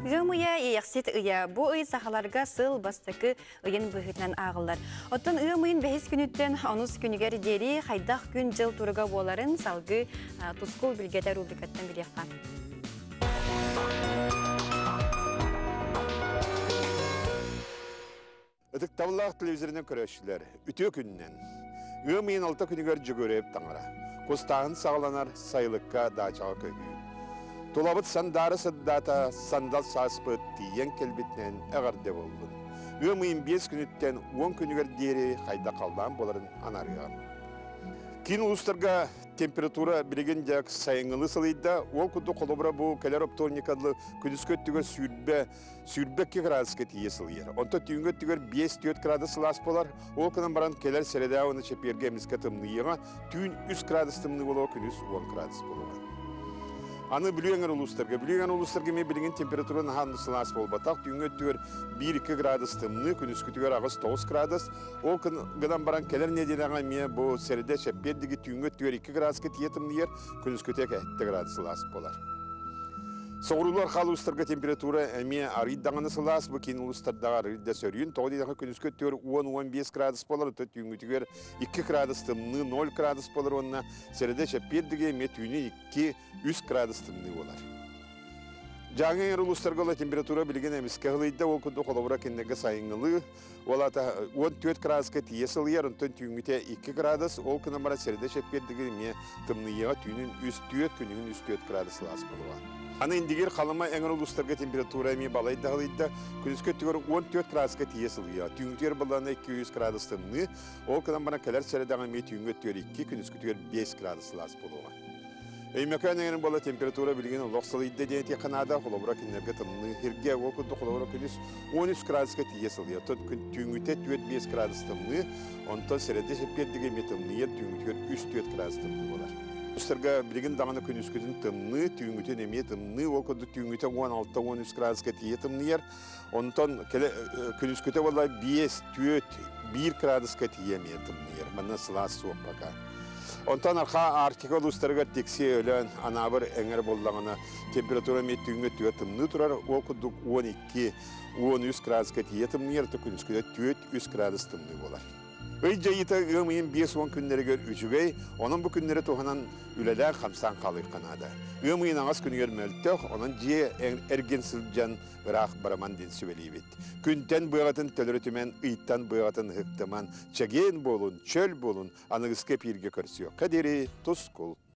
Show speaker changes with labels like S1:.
S1: Ыам ыйа Иэйэхсит ыйа. Бу ый сахаларга сыл бастакы ыйын быһыытынан ааҕыллар. Оттон ыам ыйын бэһис күнүттэн онус күнүгэр диэри хайдах күн-дьыл туруга буоларын салгыы Тускул билгэтэ рубрикаттан билиэххэ.
S2: Ытыктабыллаах телевизорынан көрөөччүлэр, үтүө күнүнэн! Ыам ыйын алта күнүгэр Дьөгүөрэйэп таҥара. Кустааһын саҕаланар, сайылыкка, даачаҕа көһүү. Тулабыт сандаары сырдаата, сандал сааспыт тиийэн кэлбитинэн эҕэрдэ буоллун. Ыам ыйын биэс күнүттэн 10 күнүгэр диэри хайдах халлаан буоларын анаарыаҕым. Киин улуустарга Температура билигин дьэ сайыҥҥылыы сылыйда. Ол курдук холобура бу кэлэр оптуорунньукка күнүскү өттүгэр сүүрбэ 22 градуска тиийэ сылыйар. Онтон түүҥҥү өттүгэр 5-4 градус сылаас буолар. Ол гынан баран кэлэр сэрэдээ уонна чэппиэргэ эмискэ тымныйыаҕа. Түүн 3 градус тымныы буолуо, күнүс 10 градус буолуоҕа. Аны Бүлүү эҥэр улуустарга. Бүлүү эҥэр улуустарга эмиэ билигин температура наһаа сылаас буолбатах. Түүҥҥү өттүгэр 1-2 градус тымныы, күнүскүтүгэр 8-9 градус. Ол гынан баран кэлэр нэдиэлэҕэ эмиэ бу сэрэдэ чэппиэр диги түүҥҥү өттүгэр 2 градуска тиийэ тымныйар, күнүскүтэ 7 градус сылаас буолар. Соҕуруулар хаал улуустарга температура эмиэ арыый даҕаны сылаас, бу киин улуустардаҕа арыый да сөрүүн. Тоҕо диэтэххэ күнүскү өттүгэр 10-15 градус буолар, оттон түүҥҥүтүгэр 2 градус тымныы, 0 градус буолар уонна сэрэдэ чэппиэр диги эмиэ түүнү 2-3 градус тымныы буолар. Дьааҥы эҥэр улуустарга ыла температура билигин эмискэ ылыйда, ол курдук холобура кинилэргэ сайыҥҥылыы, ол аата 14 градуска тиийэ сылыйар, онтон түүҥҥүтэ 2 градус, ол гынан баран сэрэдэ чэппиэрдигин эмиэ тымныйыаҕа түүнүн 3-4, күнүһүн 3-4 градус сылаас буолуоҕа. Аны Индигир, Халыма эҥэр улуустарга температура эмиэ балай да ылыйда, күнүскү өттүгэр 14 градуска тиийэ сылыйыаҕа, түүҥҥүтүгэр былаана 2-3 градус тымныы, ол гынан баран кэлэр сэрэдэҕэ эмиэ түүҥҥү өттүгэр 2, күнүскүтүгэр 5 градус сылаас буолуоҕа. Өймөкөөн эҥэрин буола температура билигин олох сылыйда диэн этиэххэ наада. Холобура кинилэргэ тымныы сиргэ ол курдук холобура күнүс 13 градуска тиийэ сылыйар. Оттон күн түүҥҥүтэ 4-5 градус тымныы, онтон сэрэдэ чэппиэрдигэ эмиэ тымныйар, түүҥҥүтүгэр 3-4 градус тымныы буолар. Улуустарга билигин даҕаны күнүскүтүн тымныы, түүҥҥүтүн эмиэ тымныы, ол курдук түүҥҥүтэ 16-13 градуска тиийэ тымныйар. Онтон кэлэ күнүскүтэ буола 5, 4, 1 градуска тиийэ эмиэ тымныйар. Манна сылаас суох пока. Онтон архаа Арктика улуустарыгар Тикси, Өлөөн, Анаабыр эҥэр буоллаҕына температура эмиэ түүҥҥү өттүгэр тымныы турар, ол курдук 12, 13 градуска тиийэ тымныйар, күнүскүтэ 4-3 градус тымныы буолар. Ый дьайыыта ыам ыйын 50 күннэригэр үчүгэй, онон бу күннэри туһанан үлэлээн-хамсаан хаалыахха наада. Ыам ыйын аҥас күнүгэр мөлтөх, онон дьиэ эргин сылдьан ыраах бараман диэн сүбэлиибит. Күнтэн быаҕатын төлөрүтүмэн, ыйтан быаҕатын ыһыктыман, чэгиэн буолун, чөл буолун, аныгыскы эпииргэ көрсүөххэ диэри тускул.